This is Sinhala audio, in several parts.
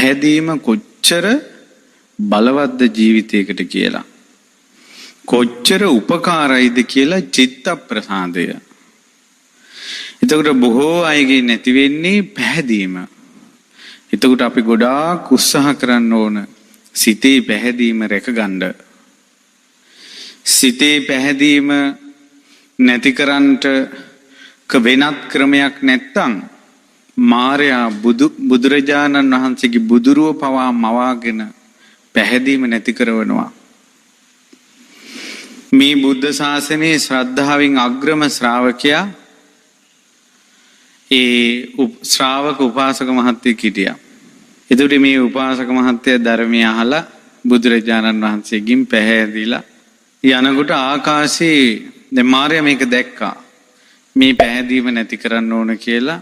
පැහැදීම කොච්චර බලවත්ද ජීවිතයකට කියලා. කොච්චර උපකාරයිද කියලා චිත්ත ප්‍රසාදය. එතකොට බොහෝ අයගේ නැති වෙන්නේ පැහැදීම. එතකොට අපි ගොඩාක් උත්සාහ කරන්න ඕන සිතේ පැහැදීම රැකගන්න. සිතේ පැහැදීම නැති කරන්නට වෙනත් ක්‍රමයක් නැත්තම් මාරයා බුදුරජාණන් වහන්සේගේ බුදුරුව පවා මවාගෙන පැහැදීම නැති කරවනවා. මේ බුද්ධ ශාසනයේ ශ්‍රද්ධාවෙන් අග්‍රම ශ්‍රාවකයා ඒ ශ්‍රාවක උපාසක මහත්තයෙක් හිටියා. එතකොට මේ උපාසක මහත්තයා ධර්මය අහලා බුදුරජාණන් වහන්සේගෙන් පැහැදිලා යනකොට ආකාශයේ දැන් මාර්යා මේක දැක්කා. මේ පැහැදීම නැති කරන්න ඕන කියලා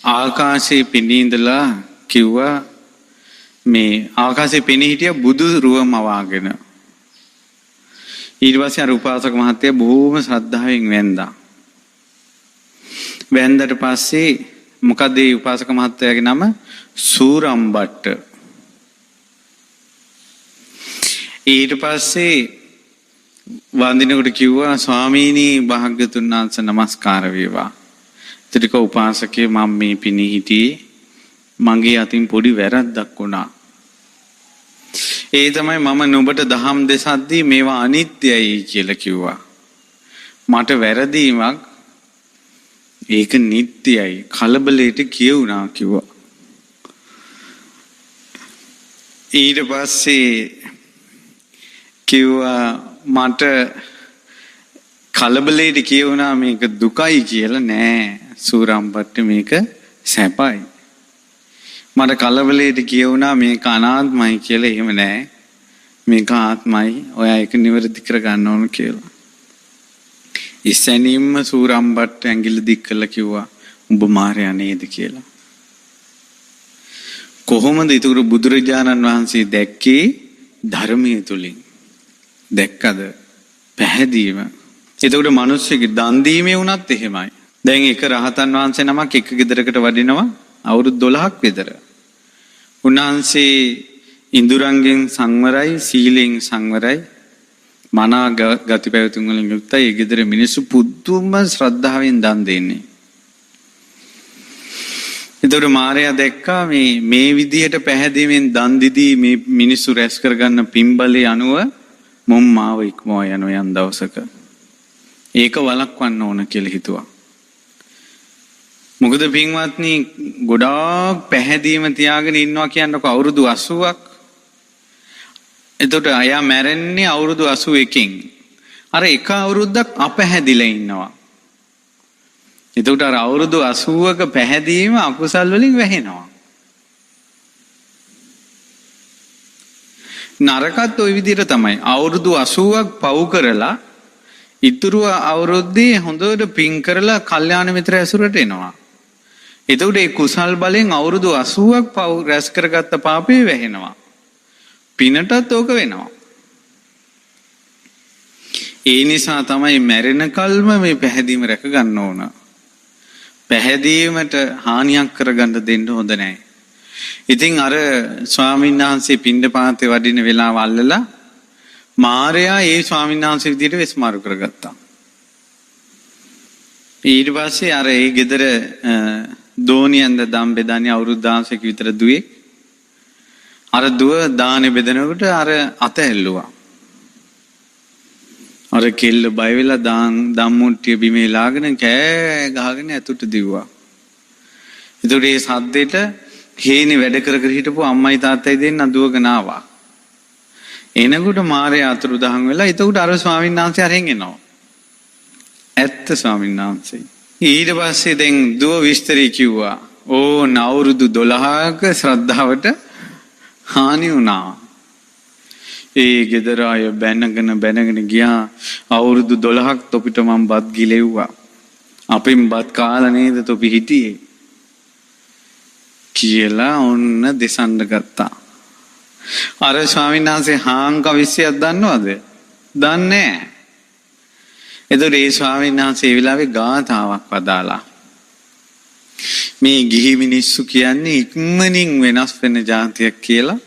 ආකාශයේ පෙනී ඉඳලා කිව්වා. මේ ආකාශයේ පෙනී හිටිය බුදු රුව මවාගෙන. ඊට පස්සේ අර උපාසක මහත්තයා බොහෝම ශ්‍රද්ධාවෙන් වැන්දා. වැන්දට පස්සේ මොකද ඒ උපාසක මහත්තයාගේ නම? සූරම්බට්ට. ඊට පස්සේ වන්දිනකොට කිව්වා ස්වාමීනි භාග්‍යතුන් වහන්සේ නමස්කාර වේවා. ත්‍රික උපාසකේ මම මේ පිණි හිටියේ මගේ අතින් පොඩි වැරද්දක් වුණා. ඒ තමයි මම නුඹට දහම් දෙසද්දී මේවා අනිත්‍යයි කියලා කිව්වා. මට වැරදීමක්, ඒක නිට්ටයයි කලබලයට කියුණා කිව්වා. ඊට පස්සේ කිව්වා මට කලබලයට කියුණා මේක දුකයි කියලා. නෑ සූරම්පට්ට මේක සැපයි. මට කලබලයට කියුණා මේක අනාත්මයි කියලා. එහෙම නෑ මේක ආත්මයි, ඔයා ඒක නිවැරදි කරගන්න ඕන කියලා. ඉස්සැනින්ම සූරම්බට්ට ඇඟිල්ල දික් කරලා කිව්වා උඹ මාරයා නේද කියලා. කොහොමද ඒතකොට බුදුරජාණන් වහන්සේ දැක්කේ? ධර්මයේ තුලින් දැක්කද පැහැදීම. එතකොට මිනිස්සුගේ දන් දීමේ වුණත් එහෙමයි. දැන් එක රහතන් වහන්සේ නමක් එක ගෙදරකට වඩිනවා අවුරුදු 12ක් විතර. උන්වහන්සේ ඉඳුරංගෙන් සංවරයි, සීලෙන් සංවරයි, මනා ගති පැවතුම් වලින් යුක්තයි. ඒ ගෙදර මිනිස්සු පුදුම ශ්‍රද්ධාවෙන් දන් දෙන්නේ. එතකොට මාරයා දැක්කා මේ විදිහට පැහැදීමෙන් දන් දීදී මේ මිනිස්සු රැස් කරගන්න පින්බලයේ අනුව මුම් මාව ඉක්මවා යන යම් දවසක. ඒක වළක්වන්න ඕන කියලා හිතුවා. මොකද පින්වත්නි ගොඩාක් පැහැදීම තියාගෙන ඉන්නවා කියන්නකො අවුරුදු 80ක්. එතකොට අයා මැරෙන්නේ අවුරුදු 81කින්. අර එක අවුරුද්දක් අපැහැදිලා ඉන්නවා. එතකොට අර අවුරුදු 80ක පැහැදීම අකුසල් වලින් වැහෙනවා. නරකත් ওই විදිහට තමයි. අවුරුදු 80ක් පව් කරලා ඉතුරු අවුරුද්දේ හොඳට පින් කරලා කල්යාණ මිත්‍ර ඇසුරට එනවා. එතකොට ඒ කුසල් බලෙන් අවුරුදු 80ක් පව් රැස් කරගත්ත පාපේ වැහෙනවා. පිනටත් ඕක වෙනවා. ඒ නිසා තමයි මැරෙන කල්ම මේ පැහැදීම රැක ගන්න ඕන. පැහැදීමට හානියක් කරගන්න දෙන්න හොඳ නෑ. ඉතින් අර ස්වාමීන් වහන්සේ පිණ්ඩපාතේ වඩින වෙලාව අල්ලලා මාරයා ඒ ස්වාමීන් වහන්සේ විදියට වෙස් මාරු කරගත්තා. ඊට පස්සේ අර ඒ ගෙදර දෝනියන්ද දම් බෙදන්නේ අවුරුදු 16ක විතර දුවෙක්. අර දුව දානෙ බෙදනකොට අර අත ඇල්ලුවා. අර කෙල්ල බය වෙලා දම් මුට්ටිය බිම එලාගෙන කෑ ගහගෙන ඇතුළට දිව්වා. ඒතකොට ඒ සද්දෙට හේනේ වැඩ කර කර හිටපු අම්මයි තාත්තයි දෙන්න දුවගෙන ආවා. එනකොට මාරයා අතුරුදහන් වෙලා එතකොට අර ස්වාමීන් වහන්සේ අරන් එනවා. ඇත්ත ස්වාමීන් වහන්සේ. ඊට පස්සේ දැන් දුව විස්තරي කිව්වා. ඕන අවුරුදු 12ක ශ්‍රද්ධාවට හානි වුණා. ඒ ගෙදර අය බැනගෙන බැනගෙන ගියා. අවුරුදු 12ක් තොපිට මං බත් ගිලෙව්වා. අපෙන් බත් කාලා නේද තොපි හිටියේ කියලා ඔන්න දෙසන්න ගත්තා. අර ස්වාමීන් වහන්සේ හාංක විශ්යක් දන්නවද? දන්නේ නෑ. එතකොට ඒ ස්වාමීන් වහන්සේ ඒ වෙලාවේ ගාථාවක් වදාලා. මේ ගිහි මිනිස්සු කියන්නේ ඉක්මනින් වෙනස් වෙන ජාතියක් කියලා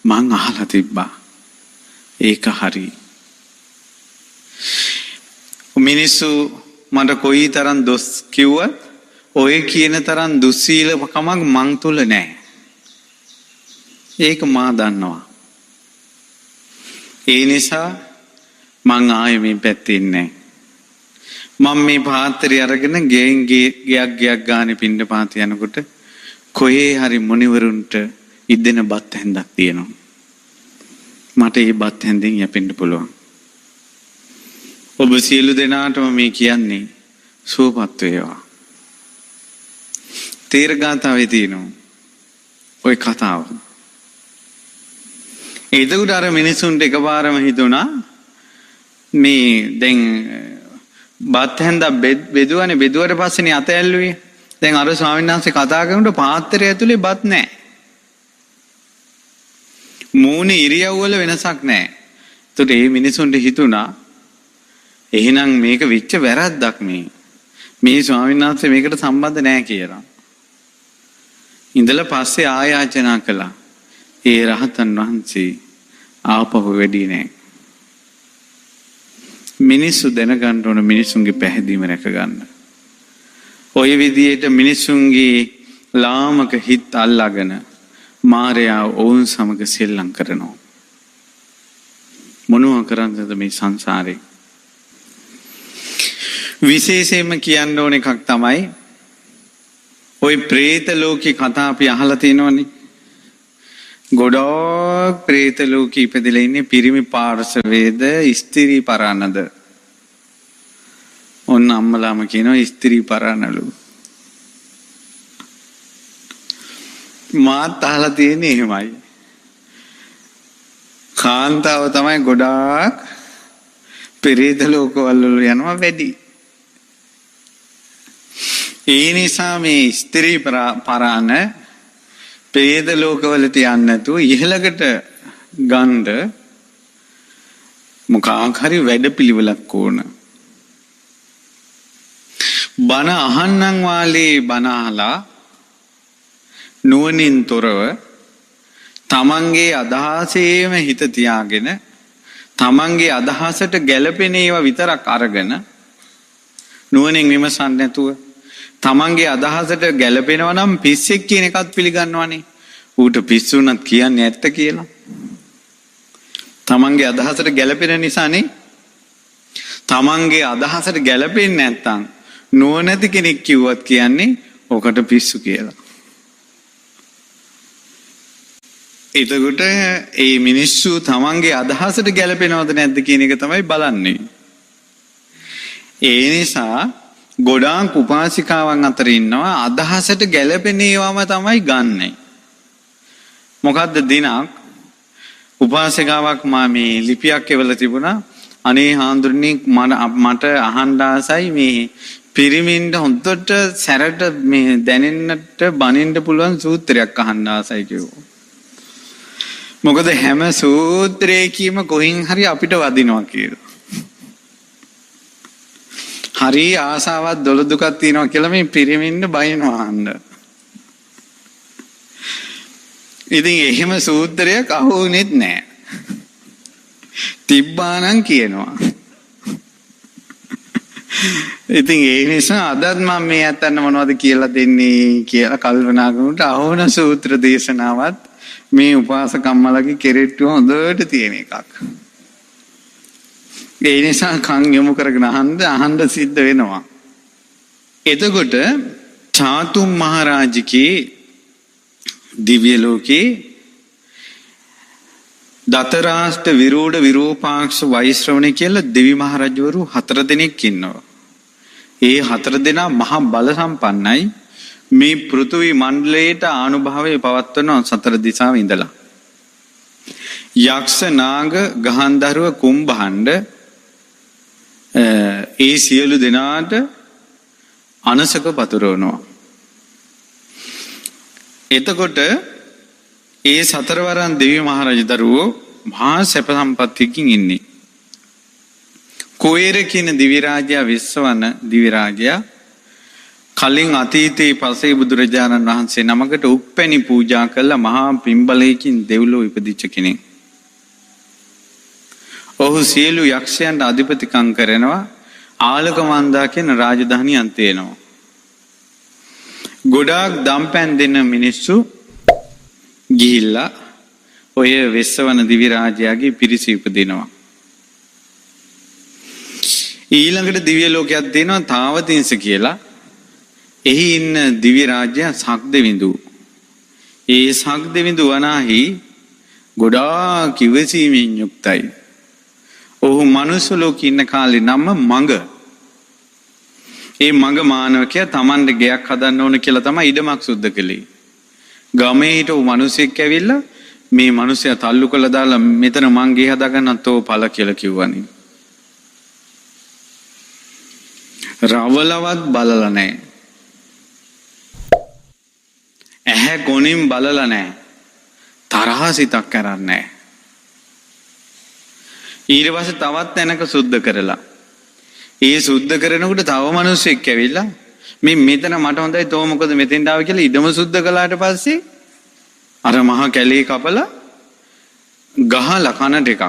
මං අහලා තිබ්බා. ඒක හරි. මිනිස්සු මට කොයි තරම් දොස් කිව්වත් ඔය කියන තරම් දුස්සීලකමක් මං තුල නෑ. ඒක මා දන්නවා. ඒ නිසා මං ආයෙ මේ පැත්තේ ඉන්නේ නෑ. මං මේ පාත්‍රය අරගෙන ගෙන් ගෙයක් ගෙයක් ගානේ පින්ඩ පාත යනකොට කොහේ හරි මුනිවරුන්ට ඉද්දෙන බත් හැන්දක් තියෙනවා. මට ඒ බත් හැන්දෙන් යැපෙන්න පුළුවන්. ඔබ සියලු දෙනාටම මේ කියන්නේ සුවපත් වේවා. තේරගාථාවේ තියෙනවා ඔය කතාව. එතකොට අර මිනිසුන්ට එකපාරම හිතුණා මේ දැන් බත් හැන්දක් බෙදුවනේ, බෙදුවට පස්සේනේ අත ඇල්ලුවේ. දැන් අර ස්වාමීන් වහන්සේ කතා කරනකොට පාත්‍රය ඇතුලේ බත් නෑ. මූණේ ඉරියව් වල වෙනසක් නෑ. එතකොට මේ මිනිසුන්ට හිතුණා එහෙනම් මේක වෙච්ච වැරද්දක් මේ. මේ ස්වාමීන් වහන්සේ මේකට සම්බන්ධ නෑ කියලා. ඉඳලා පස්සේ ආයාචනා කළා. ඒ රහතන් වහන්සේ ආපහු වැඩි නෑ. මිනිස්සු දැනගන්න ඕන මිනිසුන්ගේ පැහැදීම රැකගන්න. ඔය විදියට මිනිසුන්ගේ ලාමක හිත් අල්ලාගෙන මාරයා ඔවුන් සමග සෙල්ලම් කරනවා. මොනවා කරන්නද මේ සංසාරේ? විශේෂයෙන්ම කියන්න ඕන එකක් තමයි ඔය ප්‍රේත ලෝකේ කතා අපි අහලා තියෙනවනේ. ගොඩාක් ප්‍රේත ලෝකෙ ඉපදෙලා ඉන්නේ පිරිමි පාර්ශවයේද ස්ත්‍රී පරාණද? ඔන්න අම්මලාම කියනවා ස්ත්‍රී පරාණලු. මාත් අහලා තියෙන්නේ එහෙමයි. කාන්තාව තමයි ගොඩාක් පෙරේත ලෝකවල වල යනවා වැඩි. ඒ නිසා මේ ස්ත්‍රී පරාණ ප්‍රේත ලෝකවලට යන්නේ නැතුව ඉහළකට ගන්න මොකක් හරි වැඩපිළිවෙලක් ඕන. බණ අහන්නම් වාලේ බණ අහලා නුවණින් තොරව තමන්ගේ අදහසේම හිත තියාගෙන තමන්ගේ අදහසට ගැළපෙන ඒවා විතරක් අරගෙන නුවණින් විමසන්නේ නැතුව තමන්ගේ අදහසට ගැළපෙනවා නම් පිස්සෙක් කියන එකත් පිළිගන්නවනේ. ඌට පිස්සු වුණත් කියන්නේ ඇත්ත කියලා. තමන්ගේ අදහසට ගැළපෙන නිසානේ. තමන්ගේ අදහසට ගැළපෙන්නේ නැත්තම් නුවණැති කෙනෙක් කිව්වත් කියන්නේ ඔකට පිස්සු කියලා. එතකොට ඒ මිනිස්සු තමන්ගේ අදහසට ගැළපෙනවද නැද්ද කියන එක තමයි බලන්නේ. ඒ නිසා ගොඩාක් උපාසිකාවන් අතර ඉන්නවා අදහසට ගැළපෙන ඒවාම තමයි ගන්නෙ. මොකද්ද දිනක් උපාසිකාවක් මා මේ ලිපියක් එවලා තිබුණා. අනේ හාමුදුරනේ මට අහන්න ආසයි මේ පිරිමින්ට හොඳට සැරට මේ දැනෙන්නට බනින්න පුළුවන් සූත්‍රයක් අහන්න ආසයි කිව්වා. මොකද හැම සූත්‍රයකීම කොහින් හරි අපිට වදිනවා කියලා. හරි ආසාවක් දොළ දුකක් තියෙනවා කියලා මේ පිරිමින්ට බයිනවා අහන්න. ඉතින් එහෙම සූත්‍රයක් අහු වුණෙත් නෑ. තිබ්බා නම් කියනවා. ඉතින් ඒ නිසා අදත් මම මේ ඇත්තන්න මොනවද කියලා දෙන්නේ කියලා කල්පනා කරනකොට අහුවන සූත්‍ර දේශනාවත් මේ උපාසකම්මලගේ කෙරෙට්ටුව හොඳට තියෙන එකක්. ඒ නිසා කන් යොමු කරගෙන අහන්න සිද්ධ වෙනවා. එතකොට චාතුම් මහරජකේ දිව්‍ය ලෝකේ දතරාෂ්ට විරෝධ විරූපාක්ෂ වෛශ්‍රවණ කියලා දෙවි මහරජවරු 4 දෙනෙක් ඉන්නවා. ඒ 4 දෙනා මහා බල සම්පන්නයි. මේ පෘථිවි මණ්ඩලයට ආනුභාවය පවත්වන සතර දිශාව ඉඳලා. යක්ෂ නාග ගහන්ධර්ව කුම්භාණ්ඩ ඒ සියලු දෙනාට අනසක පතුරවනවා. එතකොට ඒ සතරවරන් දෙවි මහරජ දරුවෝ මහා සැප සම්පත්තියකින් ඉන්නේ. කුවේර කියන දිවි රාජයා විශ්වවන දිවි රාජයා කලින් අතීතයේ පසේ බුදුරජාණන් වහන්සේ නමකට උප්පැණි පූජා කළ මහා පින්බලයකින් දෙව්ලොව ඉපදිච්ච කෙනෙක්. ඔහු සියලු යක්ෂයන්ට අධිපතිකම් කරනවා. ආලකමන්දා කියන රාජධානියක් තියෙනවා. ගොඩාක් දම්පැන් දෙන මිනිස්සු ගිහිල්ලා ඔය වෙස්සවන දිව්‍ය රාජයාගේ පිරිස ඉපදිනවා. ඊළඟට දිව්‍ය ලෝකයක් තියෙනවා තාවතිංස කියලා. එහි ඉන්න දිව්‍ය රාජයා සක්දෙවිඳු. ඒ සක්දෙවිඳු වනාහි ගොඩාක් ඉවසීමෙන් යුක්තයි. ඔහු මනුස්ස ලෝකේ ඉන්න කාලේ නම මඟ. ඒ මඟ මානවකයා Tamande ගෙයක් හදන්න ඕන කියලා තමයි ඉඩමක් සුද්ධ කළේ. ගමේ හිටපු මිනිසෙක් ඇවිල්ලා මේ මිනිසයා තල්ලු කරලා දාලා මෙතන මං ගේ හදාගන්නත් ඕ ඵල කියලා කිව්වනේ. රවලවත් බලලා නැහැ. ඇහැ කොනින් බලලා නැහැ. තරහ සිතක් කරන්නේ නැහැ. ඊට පස්සේ තවත් තැනක සුද්ධ කරලා ඒ සුද්ධ කරනකොට තව මිනිස්සෙක් ඇවිල්ලා මේ මෙතන මට හොඳයි තෝ මොකද මෙතෙන්ට ආවේ කියලා ඉඩම සුද්ධ කළාට පස්සේ අර මහ කැලේ කපලා ගහලා කනට එකක්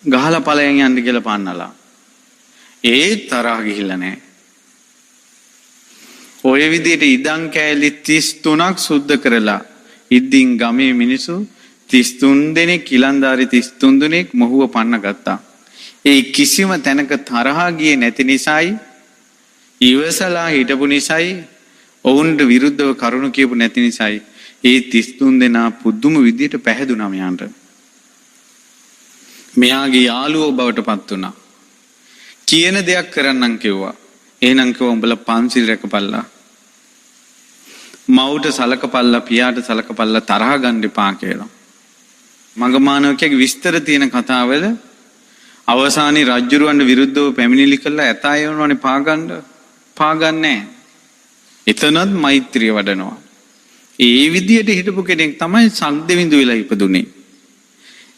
ගහලා ඵලයන් යන්න කියලා පන්නලා ඒ තරහ ගිහිල්ලා නැහැ. ඔය විදිහට ඉදන් කෑලි 33ක් සුද්ධ කරලා ඉදින් ගමේ මිනිස්සු 33 දෙනෙක් ඉලන්දාරි 33 දෙනෙක් මොහුව පන්න ගත්තා. ඒ කිසිම තැනක තරහා ගියේ නැති නිසායි ඉවසලා හිටපු නිසායි ඔවුන්ට විරුද්ධව කරුණු කියපු නැති නිසායි ඒ 33 දෙනා පුදුම විදිහට පැහැදුනා මෙයාට. මෙයාගේ යාළුවෝ බවට පත් වුණා. කියන දෙයක් කරන්නම් කිව්වා. එහෙනම් කිව්වා උඹලා පන්සිල් රැකපල්ලා. මව්ට සලකපල්ලා පියාට සලකපල්ලා තරහ ගන්න එපා කියලා. මඟ මානවකයාගේ විස්තර තියෙන කතාවල අවසානයේ රජුරවන්ට විරුද්ධව පැමිණිලි කළා ඇතා එවනවනේ පාගන්න. පාගන්නේ එතනත් මෛත්‍රිය වඩනවා. ඒ විදියට හිටපු කෙනෙක් තමයි සක්දෙවිඳු වෙලා ඉපදුනේ.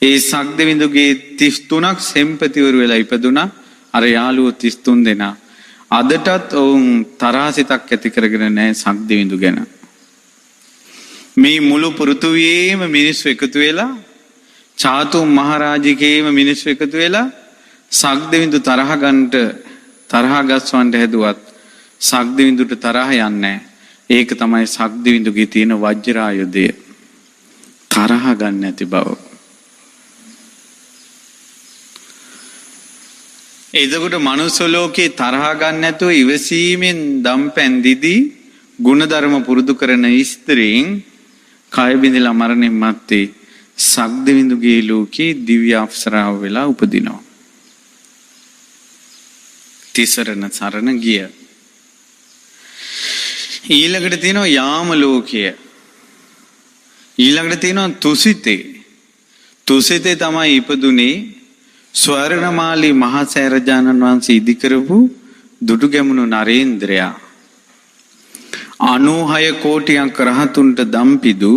ඒ සක්දෙවිඳුගේ 33ක් සෙම්පතිවරු වෙලා ඉපදුනා. අර යාළුවෝ 33 දෙනා. අදටත් ඔවුන් තරහ සිතක් ඇති කරගෙන නැහැ සක්දෙවිඳු ගැන. මේ මුළු පෘථුවියේම මිනිස්සු එකතු වෙලා චාතුම් මහරජිකේම මිනිස්සු එකතු වෙලා සක්දෙවිඳු තරහ ගන්නට තරහ ගස්වන්න හැදුවත් සක්දෙවිඳුට තරහ යන්නේ නැහැ. ඒක තමයි සක්දෙවිඳුගේ තියෙන වජ්‍රායුධය. තරහ ගන්න නැති බව. එතකොට මනුස්ස ලෝකේ තරහ ගන්න නැතුව ඉවසීමෙන් දම්පැන් දිදී ගුණධර්ම පුරුදු කරන ස්ත්‍රීන් කය බිඳලා මරණින් මත්තේ සක්දෙවිඳුගේ ලෝකේ දිව්‍ය අප්සරාව වෙලා උපදිනවා. තිසරණ සරණ ගිය. ඊළඟට තියෙනවා යාම ලෝකය. ඊළඟට තියෙනවා තුසිතේ. තුසිතේ තමයි ඉපදුනේ ස්වර්ණමාලී මහා සෑරජානන් වහන්සේ ඉදි කරපු දුටුගැමුණු නරේන්ද්‍රයා. 96 කෝටියක් රහතුන්ට දම් පිදු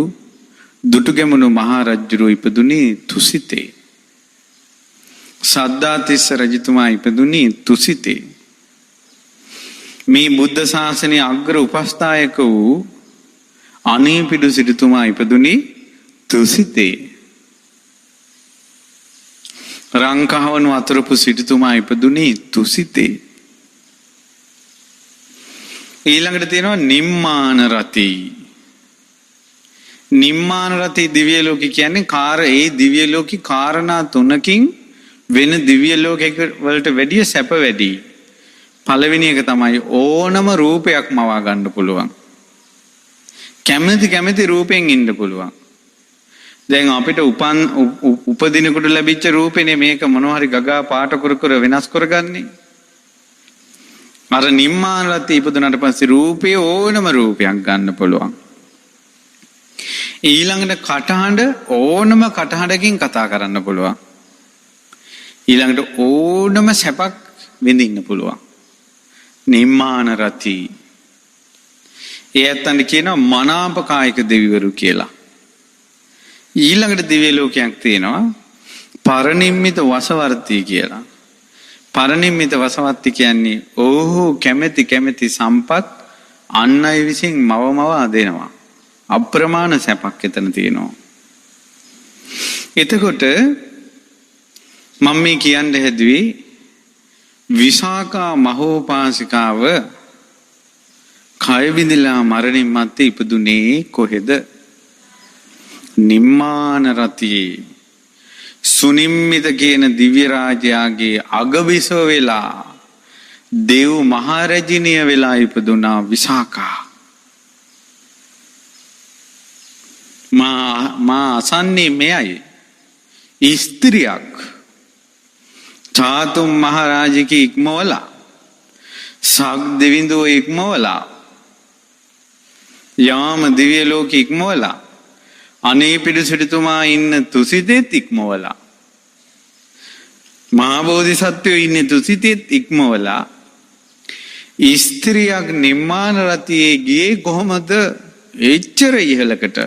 දුටුගැමුණු මහා රජුරෝ ඉපදුනේ තුසිතේ. සද්ධාතිස්ස රජතුමා ඉපදුනේ තුසිතේ. මේ බුද්ධ ශාසනයේ අග්‍ර උපස්ථායක වූ අනේපිඩු සිටුතුමා ඉපදුනේ තුසිතේ. රංකහවණු අතරපු සිටුතුමා ඉපදුනේ තුසිතේ. ඊළඟට තියෙනවා නිම්මාන රති. නිම්මාන රති දිව්‍ය ලෝක කියන්නේ ඒ දිව්‍ය ලෝකේ කාරණා තුනකින් වෙන දිව්‍ය ලෝකයක වලට වැඩිය සැප වැඩි. පළවෙනි එක තමයි ඕනම රූපයක් මවා ගන්න පුළුවන්. කැමති කැමති රූපෙන් ඉන්න පුළුවන්. දැන් අපිට උපදිනකොට ලැබිච්ච රූපේනේ මේක මොනවා හරි ගගා පාට කර කර වෙනස් කරගන්නේ. අර නිම්මාන රති ඉපදුනට පස්සේ රූපේ ඕනම රූපයක් ගන්න පුළුවන්. ඊළඟට කටහඬ ඕනම කටහඬකින් කතා කරන්න පුළුවන්. ඊළඟට ඕනම සැපක් විඳින්න පුළුවන්. නිම්මාන රති. ඒ ඇත්තන්ට කියනවා මනාපකායික දෙවිවරු කියලා. ඊළඟට දිව්‍ය ලෝකයක් තියෙනවා පරනිම්මිත වසවර්ති කියලා. පරනිම්මිත වසවර්ති කියන්නේ ඔහු කැමැති කැමැති සම්පත් අන් අය විසින් මව මවා දෙනවා. අප්‍රමාණ සැපක් එතන තියෙනවා. එතකොට මම මේ කියන්න හැදුවේ විශාඛා මහෝපාසිකාව කය බිඳිලා මරණින් මත්තේ ඉපදුනේ කොහෙද? නිම්මාන රතියේ සුනිම්මිත කියන දිව්‍ය රාජයාගේ අගබිසව වෙලා දෙව් මහරජිනිය වෙලා ඉපදුනා විශාඛා. මා අසන්නේ මෙයයි. ස්ත්‍රියක් චාතුම් මහරජික ඉක්මවලා, සක් දෙවිඳුව ඉක්මවලා, යාම දිව්‍ය ලෝක ඉක්මවලා, අනේපිඩු සිටුතුමා ඉන්න තුසිතෙත් ඉක්මවලා, මහා බෝධිසත්වයෝ ඉන්නේ තුසිතෙත් ඉක්මවලා ස්ත්‍රියක් නිම්මාන රතියේ ගියේ කොහොමද එච්චර ඉහළකට?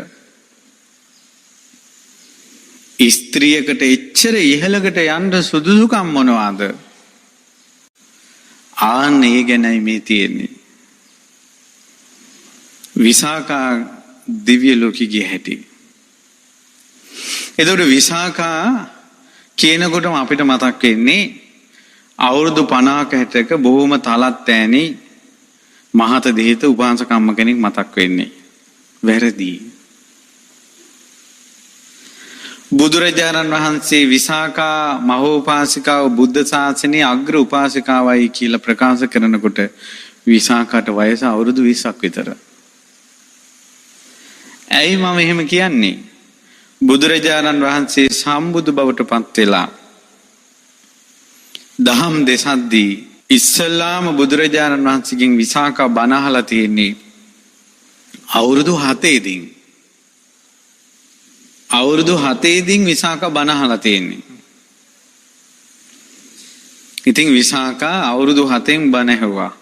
ස්ත්‍රියකට එච්චර ඉහළකට යන්න සුදුසුකම් මොනවාද? ආන්න ඒ ගැනයි මේ තියෙන්නේ. විසාකා දිව්‍ය ලෝකෙ ගිය හැටි. එතකොට විසාකා කියනකොටම අපිට මතක් වෙන්නේ අවුරුදු 50ක 60ක බොහොම තලත් ඈනි මහත දෙහිත උපාසකම්ම කෙනෙක් මතක් වෙන්නේ. වැරදි. බුදුරජාණන් වහන්සේ විසාකා මහෝපාසිකාව බුද්ධ ශාසනයේ අග්‍ර උපාසිකාවයි කියලා ප්‍රකාශ කරනකොට විසාකාට වයස අවුරුදු 20ක් විතර. ඇයි මම එහෙම කියන්නේ? බුදුරජාණන් වහන්සේ සම්බුදු බවට පත් වෙලා දහම් දෙසද්දී ඉස්සල්ලාම බුදුරජාණන් වහන්සේගෙන් විසාකා බණ අහලා තියෙන්නේ අවුරුදු 7 දී. අවුරුදු 7 දී විසාකා බණ අහලා තියෙන්නේ. ඉතින් විසාකා අවුරුදු 7න් බණ ඇහුවා.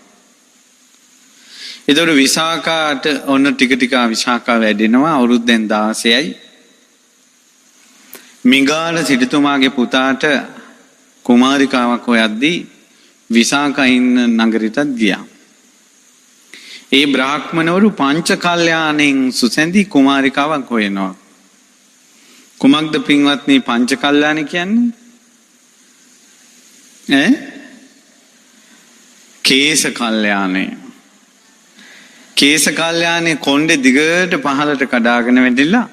ඒතකොට විසාකාට ඔන්න ටික ටික විසාකා වැඩෙනවා. අවුරුදු දැන් 16යි. මිගාල සිටුතුමාගේ පුතාට කුමාරිකාවක් හොයද්දී විසාකා ඉන්න නගරයටත් ගියා. ඒ බ්‍රාහ්මණවරු පංච කල්යාණෙන් සුසැඳි කුමාරිකාවක් හොයනවා. කුමක්ද පින්වත්නි පංච කල්යාණ කියන්නේ? ඈ? කේස කල්යාණය. කේස කල්යාණේ කොණ්ඩේ දිගට පහළට කඩාගෙන වැටිලා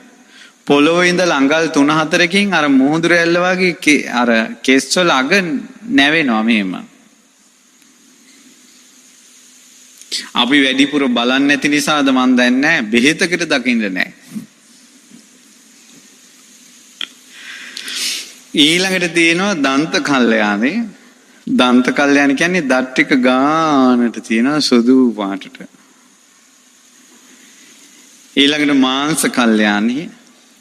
පොළොවේ ඉඳලා අඟල් 3-4කින් අර මුහුදු රැල්ල වගේ අර කෙස් වල අග නැවෙනවා මෙහෙම. අපි වැඩිපුර බලන්නේ නැති නිසාද මන් දන්නේ නැහැ, බෙහෙතකට දකින්න නැහැ. ඊළඟට තියෙනවා දන්ත කල්යාණේ. දන්ත කල්යාණ කියන්නේ දත් ටික ගානට තියෙනවා සුදු පාටට. ඊළඟට මාංශ කල්යාණේ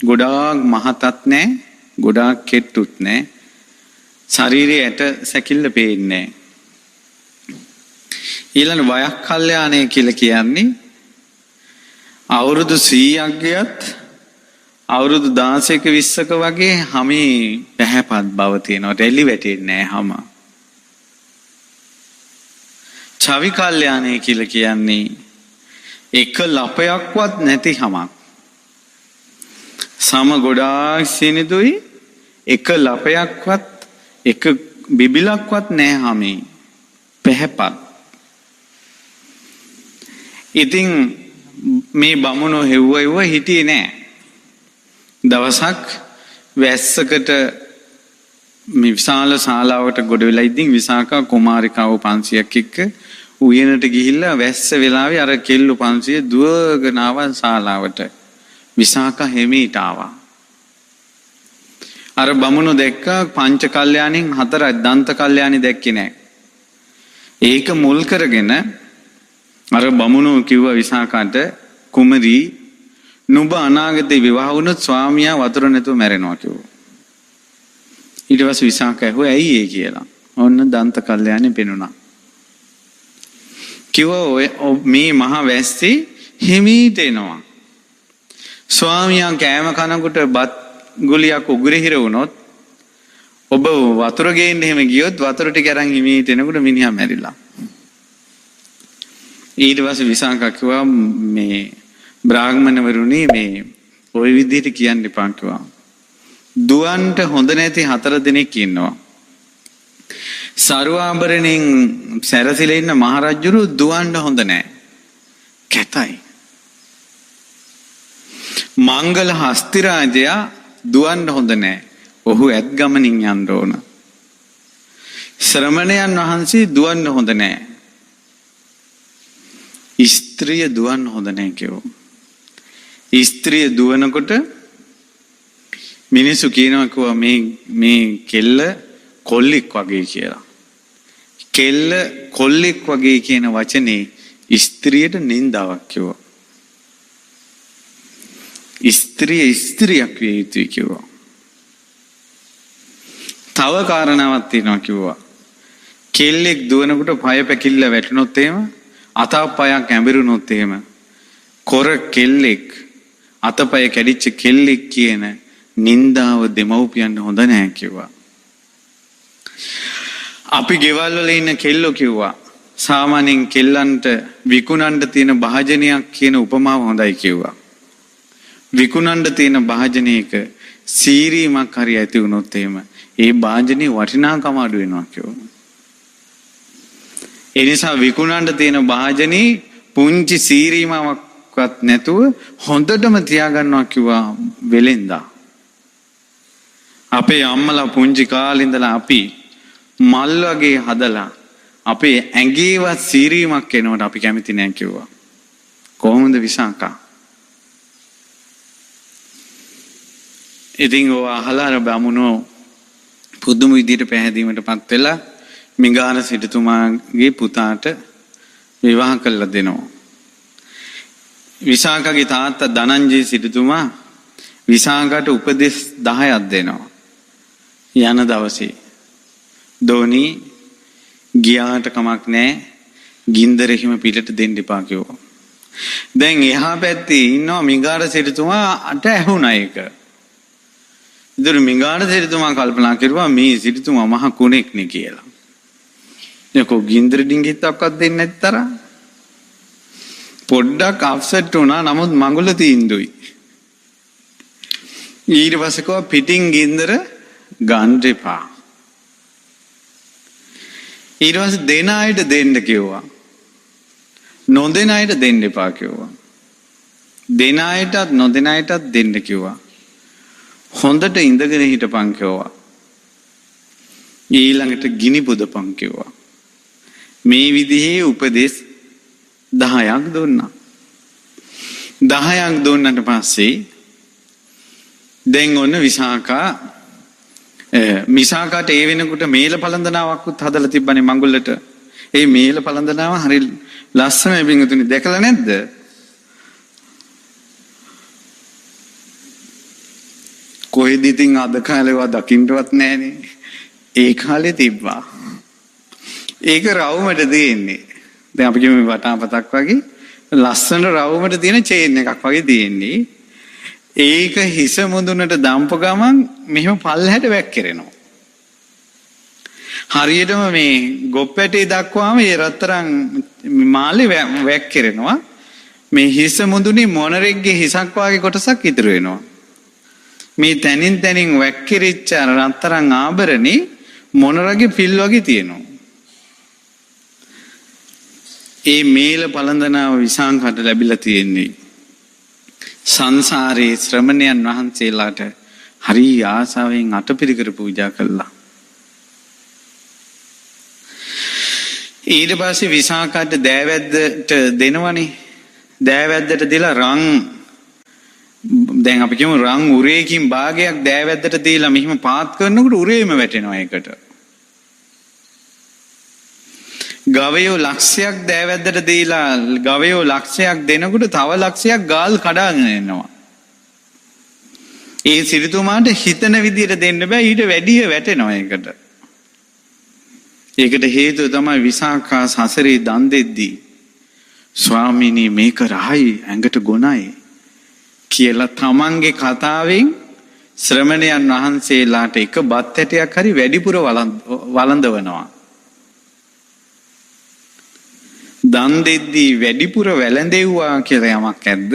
ගොඩාක් මහතත් නෑ, ගොඩාක් කෙට්ටුත් නෑ, ශරීරයේ ඇට සැකිල්ල පේන්නේ නෑ. ඊළඟ වයක් කල්යාණය කියලා කියන්නේ අවුරුදු 100ක් ගියත් අවුරුදු 16ක 20ක වගේ හැමේ පැහැපත් බව තියෙනවා, රැලි වැටෙන්නේ නෑ හැම. චවි කල්යාණය කියලා කියන්නේ එක ලපයක්වත් නැති හැමක්. සම ගොඩාක් සිනිඳුයි, එක ලපයක්වත් එක බිබිලක්වත් නෑ හැමේ, පැහැපත්. ඉතින් මේ බමුණෝ හෙව්ව හෙව්ව හිටියේ නෑ. දවසක් වැස්සකට මේ විශාල ශාලාවට ගොඩ වෙලා ඉතින් විසාකා කුමාරිකාව 500ක් එක්ක උයනට ගිහිල්ලා වැස්ස වෙලාවේ අර කෙල්ලෝ 500 දුවගෙන ආවා ශාලාවට. විසාකා හිමීට ආවා. අර බමුණෝ දැක්කා පංච කල්යාණෙන් හතරක්, දන්ත කල්යාණි දැක්කේ නෑ. ඒක මුල් කරගෙන අර බමුණෝ කිව්වා විසාකාට, කුමරී නුඹ අනාගතේ විවාහ වුණොත් ස්වාමියා වතුර නැතුව මැරෙනවා කිව්වා. ඊට පස්සේ විසාකා ඇහුවා ඇයි ඒ කියලා. ඔන්න දන්ත කල්යාණි පෙනුණා. කිව්වා ඔය මේ මහ වැස්සේ හිමීට එනවා. ස්වාමියා කෑම කනකොට බත් ගුලියක් උගුරේ හිර වුණොත් ඔබ වතුර ගේන්න එහෙම ගියොත් වතුර ටික අරන් හිමීට එනකොට මිනිහා මැරිලා. ඊට පස්සේ විසාකා කිව්වා මේ බ්‍රාහ්මණවරුනි මේ ওই විදිහට කියන්න එපා කිව්වා. දුවන්ට හොඳ නැති 4 දෙනෙක් ඉන්නවා. සරුවාභරණයෙන් සැරසිලා ඉන්න මහරජුරු දුවන්න හොඳ නෑ. කැතයි. මංගල හස්තිරාජයා දුවන්න හොඳ නෑ. ඔහු ඇත් ගමනින් යන්න ඕන. ශ්‍රමණයන් වහන්සේ දුවන්න හොඳ නෑ. ස්ත්‍රිය දුවන්න හොඳ නෑ කිව්වා. ස්ත්‍රිය දුවනකොට මිනිස්සු කියනවා කිව්වා මේ මේ කෙල්ල කොල්ලෙක් වගේ කියලා. කෙල්ල කොල්ලෙක් වගේ කියන වචනේ ස්ත්‍රියට නින්දාවක් කිව්වා. ස්ත්‍රිය ස්ත්‍රියක් විය යුතුයි කිව්වා. තව කාරණාවක් තියෙනවා කිව්වා. කෙල්ලෙක් දුවනකොට පය පැකිල්ල වැටුනොත් එහෙම, අතක් පයක් ඇඹරුනොත් එහෙම, කොර කෙල්ලෙක් අතපය කැඩිච්ච කෙල්ලෙක් කියන නින්දාව දෙමව්පියන්ට හොඳ නෑ කිව්වා. අපි ගෙවල් වල ඉන්න කෙල්ලෝ කිව්වා සාමාන්‍යයෙන් කෙල්ලන්ට විකුණන්න තියෙන භාජනයක් කියන උපමාව හොඳයි කිව්වා. විකුණන්න තියෙන භාජනයක සීරීමක් හරි ඇති වුණොත් එහෙම ඒ භාජනයේ වටිනාකම අඩු වෙනවා කිව්වා. ඒ නිසා විකුණන්න තියෙන භාජනයේ පුංචි සීරීමක්වත් නැතුව හොඳටම තියාගන්නවා කිව්වා වෙලෙන්දා. අපේ අම්මලා පුංචි කාලේ ඉඳලා අපි මල් වගේ හදලා අපේ ඇඟේවත් සීරීමක් එනවට අපි කැමති නෑ කිව්වා. කොහොමද විසාකා? ඉතින් ඔය අහලා අර බමුණෝ පුදුම විදියට පැහැදීමටපත් වෙලා මිගාර සිටුතුමාගේ පුතාට විවාහ කළා දෙනවා. විසාකාගේ තාත්තා ධනංජය සිටුතුමා විසාකාට උපදෙස් 10ක් දෙනවා. යන දවසේ දෝනි ගියාට කමක් නෑ, ගින්දර එහෙම පිටට දෙන්න එපා කිව්වා. දැන් එහා පැත්තේ ඉන්නවා මිගාර සිටුතුමාට ඇහුණා ඒක. ඉතින් මිගාර සිටුතුමා කල්පනා කරුවා මේ සිටුතුමා මහ කුණෙක් නේ කියලා. යකෝ ගින්දර ඩිංගිත්තක්වත් දෙන්නේ නැති තරම් පොඩ්ඩක් අප්සෙට් වුණා. නමුත් මඟුල තීන්දුයි. ඊට පස්සේ කිව්වා පිටින් ගින්දර ගන්න එපා. ඊට පස්සේ දෙන අයට දෙන්න කිව්වා. නොදෙන අයට දෙන්න එපා කිව්වා. දෙන අයටත් නොදෙන අයටත් දෙන්න කිව්වා. හොඳට ඉඳගෙන හිටපන් කිව්වා. ඊළඟට ගිනි පුදපන් කිව්වා. මේ විදිහේ උපදෙස් 10ක් දුන්නා. 10ක් දුන්නට පස්සේ දැන් ඔන්න විසාකා මිසාකාට ඒ වෙනකොට මේල පළඳනාවක්වත් හදලා තිබ්බනේ මඟුලට. ඒ මේල පළඳනාව හරි ලස්සනයි බින්දුනි, දැකලා නැද්ද? කොහෙද ඉතින් අද කාලේවත් දකින්නවත් නෑනේ. ඒ කාලේ තිබ්බා. ඒක රවුමට තියෙන්නේ. දැන් අපි කියමු වටාපතක් වගේ ලස්සන රවුමට තියෙන චේන් එකක් වගේ තියෙන්නේ. ඒක හිස මුදුනට දම්ප ගමන් මෙහෙම පල්ලහැට වැක්කිරෙනවා. හරියටම මේ ගොප්පැටේ දක්වාම ඒ රත්තරන් මාලේ වැක්කිරෙනවා. මේ හිස මුදුනේ මොනරෙක්ගේ හිසක් වගේ කොටසක් ඉතුරු වෙනවා. මේ තනින් තනින් වැක්කිරිච්ච අර රත්තරන් ආභරණේ මොනරගේ පිල් වගේ තියෙනවා. ඒ මේල පළඳනාව විසාංකට ලැබිලා තියෙන්නේ. සංසාරේ ශ්‍රමණයන් වහන්සේලාට හරි ආසාවෙන් අටපිරිකර පූජා කළා. ඊට පස්සේ විසාකාට දෑවැද්දට දෙනවනේ. දෑවැද්දට දීලා රන්, දැන් අපි කියමු රන් උරේකින් භාගයක් දෑවැද්දට දීලා මෙහිම පාත් කරනකොට උරේම වැටෙනවා ඒකට. ගවයෝ ලක්ෂයක් දෑවැද්දට දීලා ගවයෝ ලක්ෂයක් දෙනකොට තව ලක්ෂයක් ගාල් කඩාගෙන එනවා. ඒ සිරිතුමාට හිතන විදියට දෙන්න බෑ, ඊට වැඩිය වැටෙනවා ඒකට. ඒකට හේතුව තමයි විසාකා සසරේ දන් දෙද්දී ස්වාමීනි මේක රහයි ඇඟට ගොනයි කියලා තමන්ගේ කතාවෙන් ශ්‍රමණයන් වහන්සේලාට එක බත් ඇටයක් හරි වැඩිපුර වළඳවනවා. දන් දෙද්දී වැඩිපුර වැළඳෙව්වා කියලා යමක් ඇද්ද?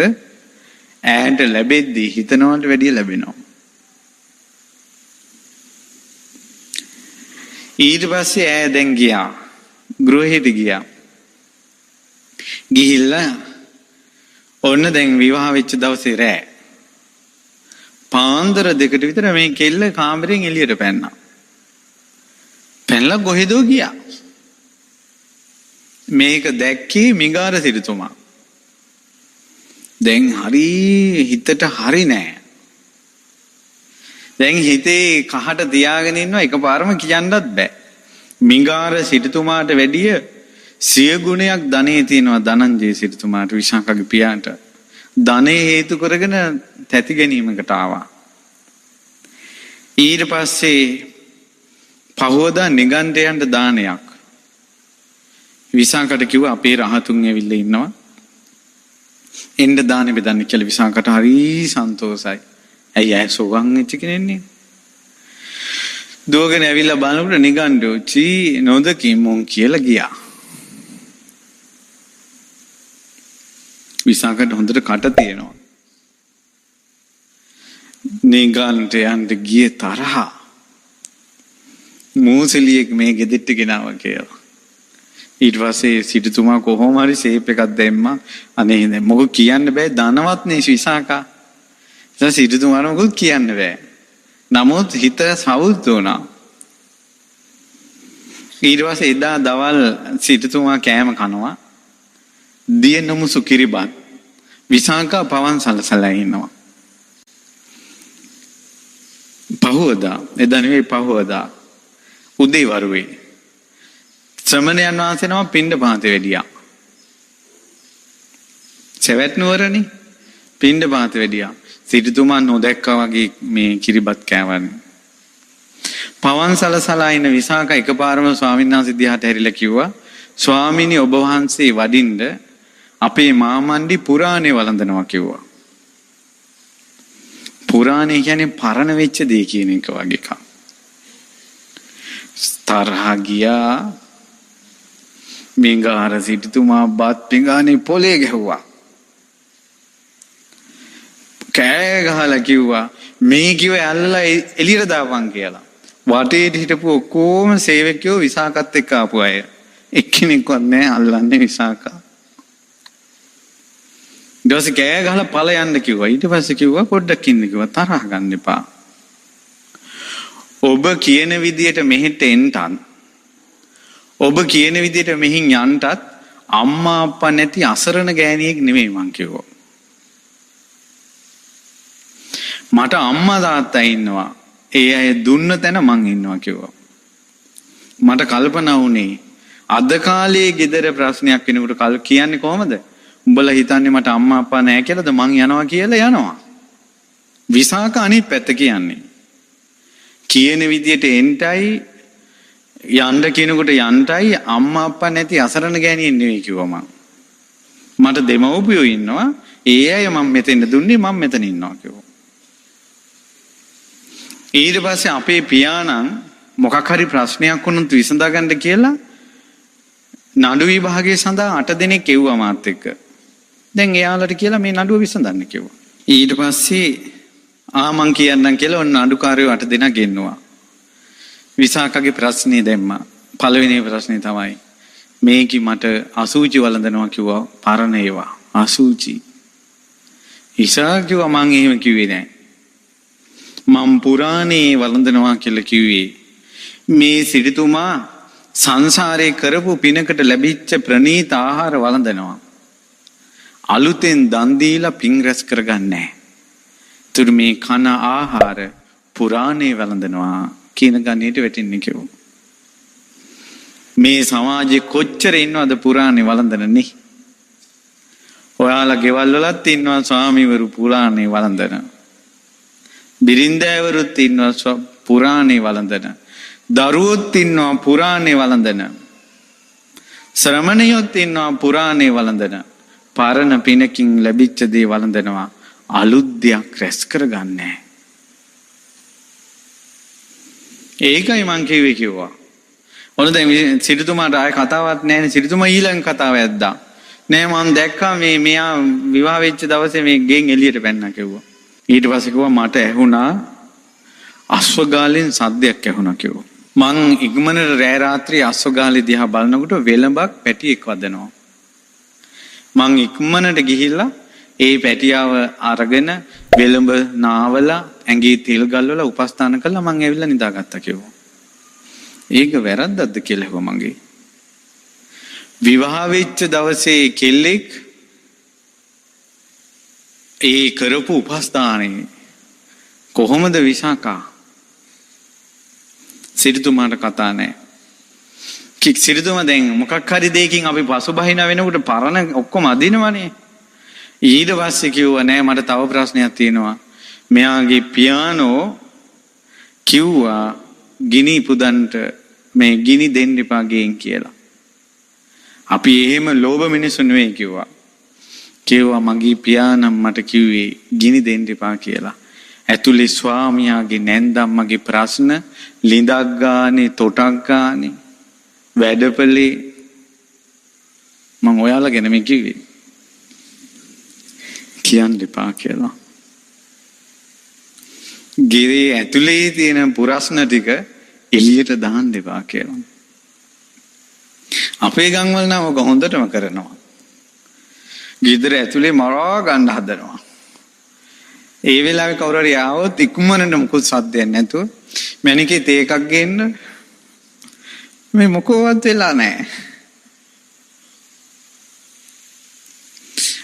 ඈට ලැබෙද්දී හිතනවට වැඩිය ලැබෙනවා. ඊට පස්සේ ඈ දැන් ගියා. ගෘහෙට ගියා. ගිහිල්ලා ඔන්න දැන් විවාහ වෙච්ච දවසේ රෑ පාන්දර 2ට විතර මේ කෙල්ල කාමරෙන් එළියට පැන්නා. පැනලා කොහෙදෝ ගියා. මේක දැක්කේ මිගාර සිටුතුමා. දැන් හරි හිතට හරි නෑ. දැන් හිතේ කහට තියාගෙන ඉන්නවා එකපාරම කියන්නත් බෑ. මිගාර සිටුතුමාට වැඩිය සිය ගුණයක් ධනෙ තියෙනවා ධනංජය සිටුතුමාට, විශාඛගේ පියාට. ධනෙ හේතු කරගෙන තැති ගැනීමකට ආවා. ඊට පස්සේ පහවදා නිගණ්ඨ යන්න දානයක්. විශාඛට කිව්වා අපේ රහතුන් ඇවිල්ලා ඉන්නවා. එන්න දානෙ බෙදන්න කියලා. විශාඛට හරි සන්තෝසයි. ඇයි ඇය සෝවන් වෙච්ච කෙනෙන්නේ? දුවගෙන ඇවිල්ලා බලනකොට නිගණ්ඨයෝ චී නොදකින් මුන් කියලා ගියා. විශාඛට හොඳට කට තියෙනවා. නිගණ්ඨ යන්න ගියේ තරහා. මූසලියෙක් මේ ගෙදෙට්ට ගෙනාවා කියලා. ඊට පස්සේ සිටුතුමා කොහොම හරි ෂේප් එකක් දැම්මා. අනේ දැන් මොකද කියන්න බෑ, ධනවත් නේ විශාඛා. ඉතින් සිටුතුමාට මොකද කියන්න බෑ. නමුත් හිත සවුත් වුණා. ඊට පස්සේ එදා දවල් සිටුතුමා කෑම කනවා. දිය නමුසු කිරිබත්. විශාඛා පවන් සලසලා ඉන්නවා. පහුවදා, එදා නෙවෙයි පහුවදා උදේ වරුවේ ශ්‍රමණයන් වහන්සේ නම පිණ්ඩ පාතේ වැඩියා. සෙවැත් නුවරනේ පිණ්ඩ පාතේ වැඩියා. සිටුතුමා නොදැක්කා වගේ මේ කිරිබත් කෑවනේ. පවන් සලසලා ඉන්න විශාඛ එකපාරම ස්වාමීන් වහන්සේ දිහාට හැරිලා කිව්වා, ස්වාමීනි ඔබ වහන්සේ වඩින්න අපේ මාමණ්ඩි පුරාණේ වළඳනවා කිව්වා. පුරාණේ කියන්නේ පරණ වෙච්ච දේ කියන එක වගේ එකක්. තරහා ගියා. මිංගාර සිටුතුමා බත් පිඟානේ පොලේ ගැහුවා. කෑ ගහලා කිව්වා මේ කිව්ව ඇල්ලලා එළියට දාපන් කියලා. වටේට හිටපු ඔක්කොම සේවකයෝ විසාකත් එක්ක ආපු අය. එක්කෙනෙක්වත් නෑ අල්ලන්නේ විසාකා. ඊට පස්සේ කෑ ගහලා ඵල යන්න කිව්වා. ඊට පස්සේ කිව්වා පොඩ්ඩක් ඉන්න කිව්වා, තරහ ගන්න එපා. ඔබ කියන විදියට මෙහෙට එන්නත්, ඔබ කියන විදියට මෙහින් යන්නත් අම්මා අප්පා නැති අසරණ ගෑණියෙක් නෙමෙයි මං කිව්වා. මට අම්මා තාත්තා ඉන්නවා. ඒ අය දුන්න තැන මං ඉන්නවා කිව්වා. මට කල්පනා වුණේ අද කාලේ ගෙදර ප්‍රශ්නයක් වෙනකොට කල් කියන්නේ කොහමද? උඹලා හිතන්නේ මට අම්මා අප්පා නෑ කියලාද? මං යනවා කියලා යනවා. විසාක අනිත් පැත්ත කියන්නේ. කියන විදියට එන්ටයි යන්න කියනකොට යන්ටයි අම්මා අප්පා නැති අසරණ ගෑණියෙක් නෙවෙයි කිව්වා මං. මට දෙමව්පියෝ ඉන්නවා. ඒ අය මං මෙතෙන් දුන්නේ, මං මෙතන ඉන්නවා කිව්වා. ඊට පස්සේ අපේ පියාණන් මොකක් හරි ප්‍රශ්නයක් වුණොත් විසඳා ගන්න කියලා නඩු විභාගයේ සඳහා 8 දෙනෙක් එව්වා මාත් එක්ක. දැන් එයාලට කියලා මේ නඩුව විසඳන්න කිව්වා. ඊට පස්සේ ආ මං කියන්නම් කියලා ඔන්න නඩුකාරයෝ 8 දෙනා ගෙන්නුවා. විසාකගේ ප්‍රශ්නේ දැම්මා. පළවෙනි ප්‍රශ්නේ තමයි මේකි මට අසූචි වළඳනවා කිව්වා, පරණ ඒවා අසූචි. විසාක කිව්වා මං එහෙම කිව්වේ නෑ. මං පුරාණේ වළඳනවා කියලා කිව්වේ. මේ සිටුතුමා සංසාරේ කරපු පිනකට ලැබිච්ච ප්‍රණීත ආහාර වළඳනවා. අලුතෙන් දන් දීලා පින් රැස් කරගන්නේ නෑ. තුරු මේ කන ආහාර පුරාණේ වළඳනවා කියන ගණිතයට වැටෙන්නේ කිව්වා. මේ සමාජයේ කොච්චර ඉන්නවද පුරාණේ වළඳන නේ? ඔයාලා ගෙවල් වලත් ඉන්නවා ස්වාමීවරු පුරාණේ වළඳන. බිරින්දෑවරුත් ඉන්නවා පුරාණේ වළඳන. දරුවොත් ඉන්නවා පුරාණේ වළඳන. ශ්‍රමණයොත් ඉන්නවා පුරාණේ වළඳන. පරණ පිනකින් ලැබිච්ච දේ වළඳනවා. අලුත් දෙයක් රැස් කරගන්නේ. ඒකයි මං කිව්වේ කිව්වා. ඔන්න දැන් සිටුතුමාට ආයෙ කතාවක් නැහැනේ. සිටුතුමා ඊළඟ කතාව ඇද්දා. නෑ මං දැක්කා මේ මෙයා විවාහ වෙච්ච දවසේ මේ ගෙන් එළියට පැන්නා කිව්වා. ඊට පස්සේ කිව්වා මට ඇහුණා අශ්වගාලෙන් සද්දයක් ඇහුණා කිව්වා. මං ඉක්මනට රෑ රාත්‍රී අශ්වගාලේ දිහා බලනකොට වෙලඹක් පැටියෙක් වදනවා. මං ඉක්මනට ගිහිල්ලා ඒ පැටියාව අරගෙන වෙලඹ නාවලා ඇඟේ තෙල් ගල්වලා උපස්ථාන කළා මං ඇවිල්ලා නිදාගත්තා කිව්වා. ඒක වැරද්දක්ද කියලා ඇහුවා මගේ. විවාහ වෙච්ච දවසේ කෙල්ලෙක් ඒ කරපු උපස්ථානේ කොහොමද විශාකා? සිටුතුමාට කතා නැහැ. සිටුතුමා දැන් මොකක් හරි දෙයකින් අපි පසුබහින වෙනකොට පරණ ඔක්කොම අදිනවනේ. ඊට පස්සේ කිව්වා නෑ මට තව ප්‍රශ්නයක් තියෙනවා. මෙයාගේ පියානෝ කිව්වා ගිනි පුදන්ට මේ ගිනි දෙන්න එපා ගෙන් කියලා. අපි එහෙම ලෝභ මිනිස්සු නෙවෙයි කිව්වා. කිව්වා මගේ පියානම් මට කිව්වේ ගිනි දෙන්න එපා කියලා. ඇතුලේ ස්වාමියාගේ නැන්දම්මගේ ප්‍රශ්න ලිඳක් ගානේ තොටක් ගානේ වැඩපලේ මං ඔයාලා ගැන මේ කිව්වේ. කියන්න එපා කියලා. ගෙරේ ඇතුලේ තියෙන පුරස්න ටික එළියට දාන්න එපා කියලා. අපේ ගම්වල නම් ඔක හොඳටම කරනවා. ගෙදර ඇතුලේ මරා ගන්න හදනවා. ඒ වෙලාවේ කවුරු හරි ආවොත් ඉක්මනට මොකුත් සද්දයක් නැතුව මැනිකේ තේ එකක් ගේන්න මේ මොකෝවත් වෙලා නැහැ.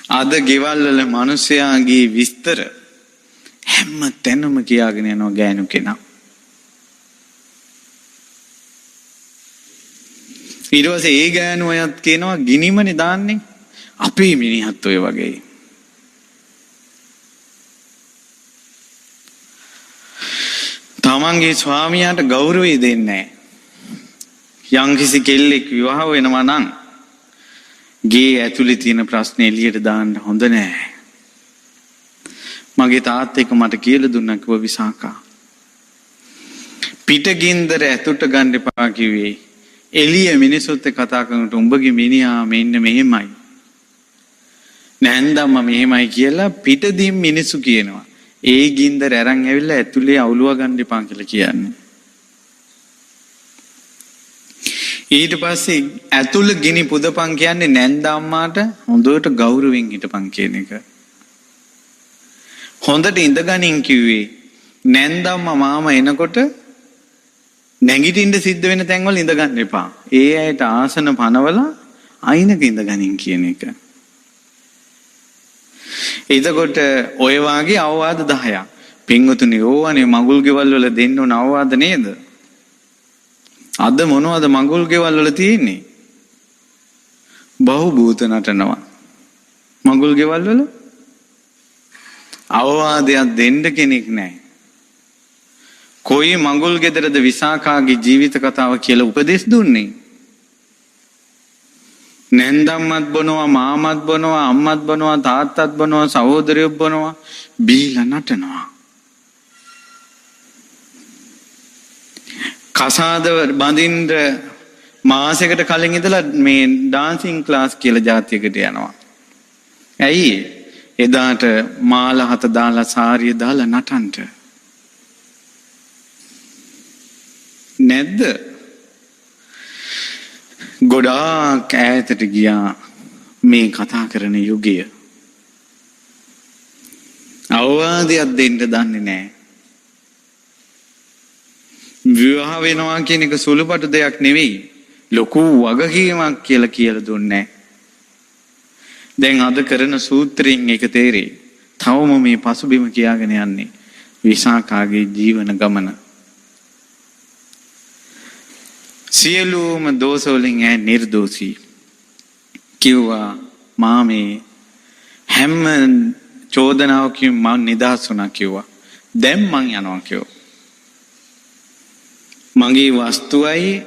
අද ගෙවල් වල මිනිසයාගේ විස්තර හැම තැනම කියාගෙන යනවා ගෑනු කෙනා. ඊට පස්සේ ඒ ගෑනු අයත් කියනවා ගිනිමනේ දාන්නේ. අපේ මිනිහත් ඔය වගේ. තමන්ගේ ස්වාමියාට ගෞරවය දෙන්නේ නැහැ. යම්කිසි කෙල්ලෙක් විවාහ වෙනවා නම් ගේ ඇතුලේ තියෙන ප්‍රශ්න එළියට දාන්න හොඳ නෑ. මගේ තාත්තා එක මට කියලා දුන්නා කිව්වා විසාකා. පිටගින්දර ඇතුට ගන්න එපා කිව්වේ. එළිය මිනිසුත් එක්ක කතා කරනකොට උඹගේ මිනිහා මෙන්න මෙහෙමයි. නැන්දම්ම මෙහෙමයි කියලා පිටදින් මිනිස්සු කියනවා. ඒ ගින්දර අරන් ඇවිල්ලා ඇතුලේ අවුලුව ගන්න එපා කියලා කියන්නේ. ඊට පස්සේ ඇතුළ ගිනි පුදපන් කියන්නේ නැන්දම්මාට හොඳට ගෞරවයෙන් හිටපන් කියන එක. හොඳට ඉඳගනින් කිව්වේ නැන්දම්මා මාමා එනකොට නැගිටින්න සිද්ධ වෙන තැන්වල ඉඳගන්න එපා. ඒ අයට ආසන පනවලා අයිනක ඉඳගනින් කියන එක. එතකොට ඔය වාගේ අවවාද 10ක්. පින්වතුනි ඕවනේ මගුල් ගෙවල් වල දෙන්න ඕන අවවාද නේද? අද මොනවද මගුල් ගෙවල් වල තියෙන්නේ? බහුභූත නටනවා. මගුල් ගෙවල් වල අවවාදයක් දෙන්න කෙනෙක් නැහැ. කොයි මගුල් ගෙදරද විසාකාගේ ජීවිත කතාව කියලා උපදෙස් දුන්නේ? නැන්දම්මත් බොනවා, මාමත් බොනවා, අම්මත් බොනවා, තාත්තත් බොනවා, සහෝදරයොත් බොනවා, බීලා නටනවා. කසාද බඳින්න මාසයකට කලින් ඉඳලා මේ ඩාන්සින් ක්ලාස් කියලා ජාතියකට යනවා. ඇයි? එදාට මාල හත දාලා සාරිය දාලා නටන්න. නැද්ද? ගොඩාක් ඈතට ගියා මේ කතා කරන යුගය. අවවාදයක් දෙන්න දන්නේ නැහැ. විවාහ වෙනවා කියන එක සුළුපටු දෙයක් නෙවෙයි. ලොකු වගකීමක් කියලා කියලා දුන්නේ. දැන් අද කරන සූත්‍රයෙන් ඒක තේරෙයි. තවම මේ පසුබිම කියාගෙන යන්නේ විසාකාගේ ජීවන ගමන. සියලුම දෝෂ වලින් ඈ නිර්දෝෂී. කිව්වා මා මේ හැම චෝදනාවකින් මං නිදහස් වුණා කිව්වා. දැන් මං යනවා කිව්වා. මගේ වස්තුවයි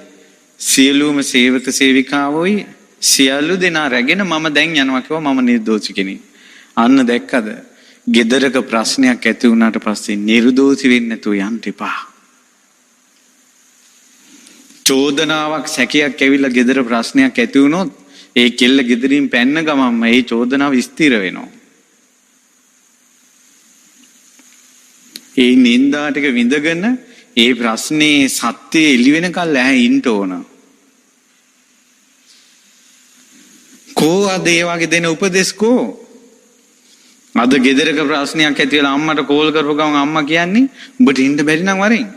සියලුම සේවක සේවිකාවෝයි සියලු දෙනා රැගෙන මම දැන් යනවා කිව්වා. මම නිර්දෝෂී කෙනෙක්. අන්න දැක්කද? ගෙදරක ප්‍රශ්නයක් ඇති වුණාට පස්සේ නිර්දෝෂී වෙන්න නැතුව යන්න එපා. චෝදනාවක් සැකයක් ඇවිල්ලා ගෙදර ප්‍රශ්නයක් ඇති වුණොත් ඒ කෙල්ල ගෙදරින් පැන්න ගමන්ම ඒ චෝදනාව ස්ථිර වෙනවා. ඒ නින්දා ටික විඳගෙන ඒ ප්‍රශ්නේ සත්‍යය එළි වෙනකල් ඇහැ ඉන්න ඕන. කෝ අද ඒ වගේ දෙන උපදෙස් කෝ? අද ගෙදරක ප්‍රශ්නයක් ඇති වෙලා අම්මට කෝල් කරපු ගමන් අම්මා කියන්නේ උඹට ඉන්න බැරි නම් වරෙන්.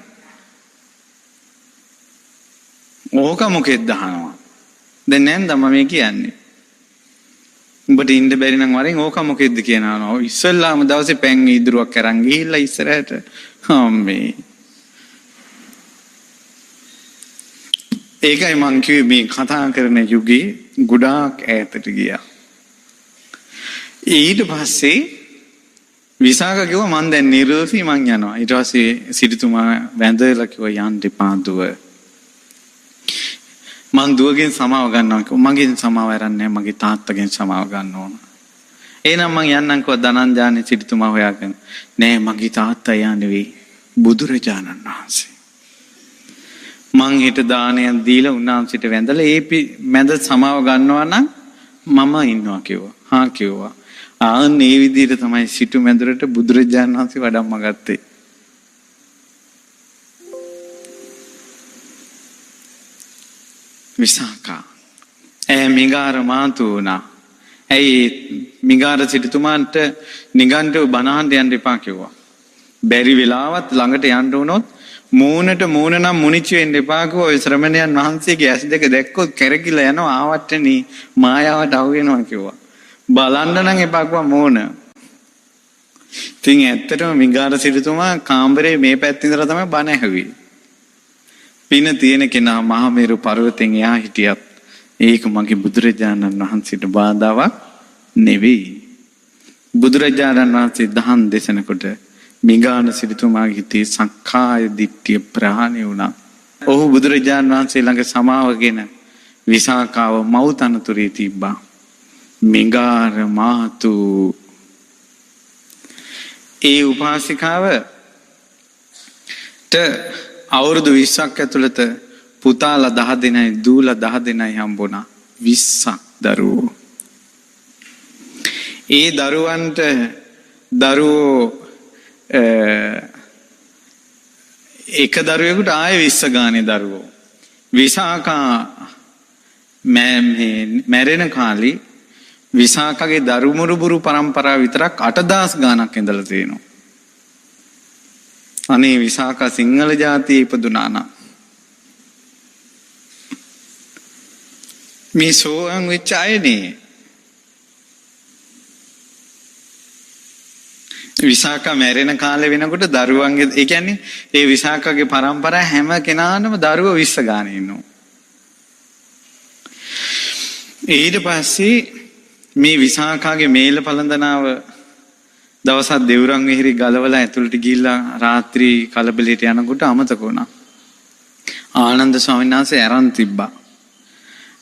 ඕක මොකෙද්ද අහනවා. දැන් නෑන්ද මම මේ කියන්නේ? උඹට ඉන්න බැරි නම් වරෙන් ඕක මොකෙද්ද කියන අහනවා. ඉස්සෙල්ලාම දවසේ පැන් ඉදුරුවක් අරන් ගිහිල්ලා ඉස්සරහට අම්මේ. ඒකයි මං කිව්වේ මේ කතා කරන යුගේ ගොඩාක් ඈතට ගියා. ඊට පස්සේ විසාක කිව්වා මං දැන් නිරෝධී මං යනවා. ඊට පස්සේ සිටුතුමා වැඳලා කිව්වා යන්න එපා දුව. මං දුවගෙන් සමාව ගන්නවා කිව්වා. මගෙන් සමාව අරන් නෑ, මගේ තාත්තගෙන් සමාව ගන්න ඕන. එහෙනම් මං යන්නම් කිව්වා ධනංජානේ සිටුතුමා හොයාගෙන. නෑ මගේ තාත්තා එයා නෙවෙයි, බුදුරජාණන් වහන්සේ. මං හෙට දානයක් දීලා උන්වහන්සේට වැඳලා ඒ මැද සමාව ගන්නවා නම් මම ඉන්නවා කිව්වා. හා කිව්වා. ආන් මේ විදිහට තමයි සිටු මැදුරට බුදුරජාණන් වහන්සේ වඩම්ම ගත්තේ. විසාකා ඈ මිගාර මාතු වුණා. ඇයි මිගාර සිටුතුමාන්ට නිගණ්ඨව බණ අහන්න යන්න එපා කිව්වා. බැරි වෙලාවත් ළඟට යන්න වුණොත් මූණට මූණ නම් මුනිච්ච වෙන්න එපා කිව්වා. ඔය ශ්‍රමණයන් වහන්සේගේ ඇස් දෙක දැක්කොත් කැරකිලා යනවා, ආවට්ටනි මායාවට අහු වෙනවා කිව්වා. බලන්න නම් එපා කිව්වා මූණ. ඉතින් ඇත්තටම මිගාර සිටුතුමා කාමරේ මේ පැත්තේ ඉඳලා තමයි බණ ඇහුවේ. පින තියෙන කෙනා මහා මේරු පර්වතෙන් එහා හිටියත් ඒක මගේ බුදුරජාණන් වහන්සේට බාධාවක් නෙවෙයි. බුදුරජාණන් වහන්සේ දහම් දෙසනකොට මිගාන සිටුතුමාගේ හිතේ සක්කාය දිට්ඨිය ප්‍රහාණය වුණා. ඔහු බුදුරජාණන් වහන්සේ ළඟ සමාවගෙන විසාකාව මව් තනතුරේ තිබ්බා. මිගාර මාතු ඒ උපාසිකාවට අවුරුදු 20ක් ඇතුළත පුතාලා 10 දෙනයි දූලා 10 දෙනයි හම්බුණා. 20ක් දරුවෝ. ඒ දරුවන්ට දරුවෝ එක දරුවෙකුට ආයෙ 20 ගානේ දරුවෝ. විසාකා මැරෙන කාලේ විසාකගේ දරු මුරුබුරු පරම්පරාව විතරක් 8000 ගාණක් ඉඳලා තියෙනවා. අනේ විසාකා සිංහල ජාතියේ ඉපදුනා නම් මේ සෝවාන් වෙච්ච අයනේ. විසාකා මැරෙන කාලේ වෙනකොට දරුවන්ගේ, ඒ කියන්නේ ඒ විසාකාගේ පරම්පරාව හැම කෙනාටම දරුවෝ 20 ගානේ ඉන්නවා. ඊට පස්සේ මේ විසාකාගේ මේල පළඳනාව දවසක් දෙවුරන් විහිරි ගලවලා ඇතුළට ගිහිල්ලා රාත්‍රී කලබලයට යනකොට අමතක වුණා. ආනන්ද ස්වාමීන් වහන්සේ අරන් තිබ්බා.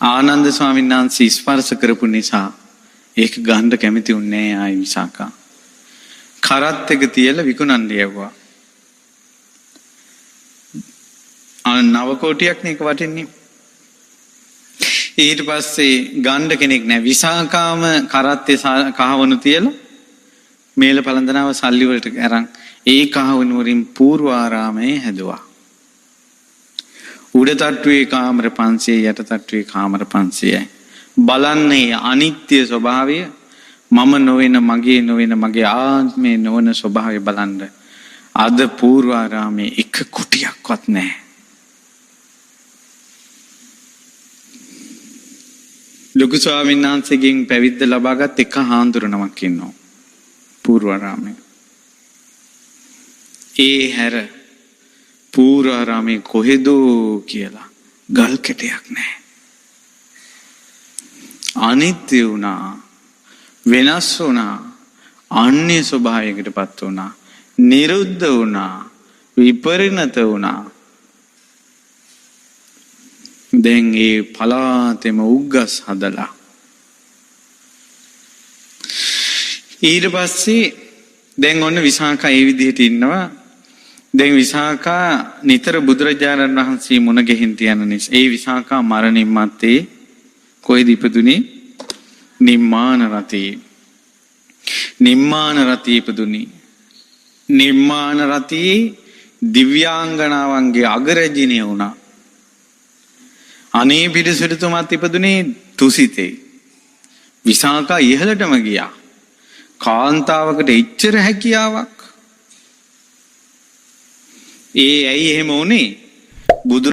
ආනන්ද ස්වාමීන් වහන්සේ ස්පර්ශ කරපු නිසා ඒක ගන්න කැමති වුණේ නෑ ආයි විසාකා. කරත් එක තියලා විකුණන්න යවුවා. නව කෝටියක් නේ ඒක වටින්නේ. ඊට පස්සේ ගන්න කෙනෙක් නෑ. විසාකාම කරත්තේ කහවණු තියලා මේල පළඳනාව සල්ලි වලට අරන් ඒ කහවණු වලින් පූර්වාරාමයේ හැදුවා. උඩ තට්ටුවේ කාමර 500, යට තට්ටුවේ කාමර 500යි. බලන්නේ අනිත්‍ය ස්වභාවය, මම නොවන, මගේ නොවන, මගේ ආත්මේ නොවන ස්වභාවය බලන්න. අද පූර්වාරාමයේ එක කුටියක්වත් නැහැ. ලොකු ස්වාමීන් වහන්සේගෙන් පැවිද්ද ලබාගත් එක හාමුදුරු නමක් ඉන්නවා පූර්වාරාමයේ. ඒ හැර පූර්වාරාමයේ කොහෙදෝ කියලා ගල් කැටයක් නැහැ. අනිත්‍ය වුණා, වෙනස් වුණා, අන්‍ය ස්වභාවයකටපත් වුණා, නිරුද්ධ වුණා, විපරිණත වුණා. දැන් ඒ පලාතෙම උග්ගස් හදලා ඊට පස්සේ දැන් ඔන්න විසාකා ඒ විදිහට ඉන්නවා. දැන් විසාකා නිතර බුදුරජාණන් වහන්සේ මුණ ගැහින් තියන නිසා ඒ විසාකා මරණින් මත්තේ කොහෙද ඉපදුනේ? නිම්මාන රතේ. නිම්මාන රතේ ඉපදුනේ. නිම්මාන රතේ දිව්‍යාංගනාවන්ගේ අගරජිනිය වුණා. අනේ පිළිසිටුතුමත් ඉපදුනේ තුසිතේ. විසාකා ඉහළටම ගියා. කාන්තාවකට එච්චර හැකියාවක්. ඒ ඇයි එහෙම වුනේ? බුදු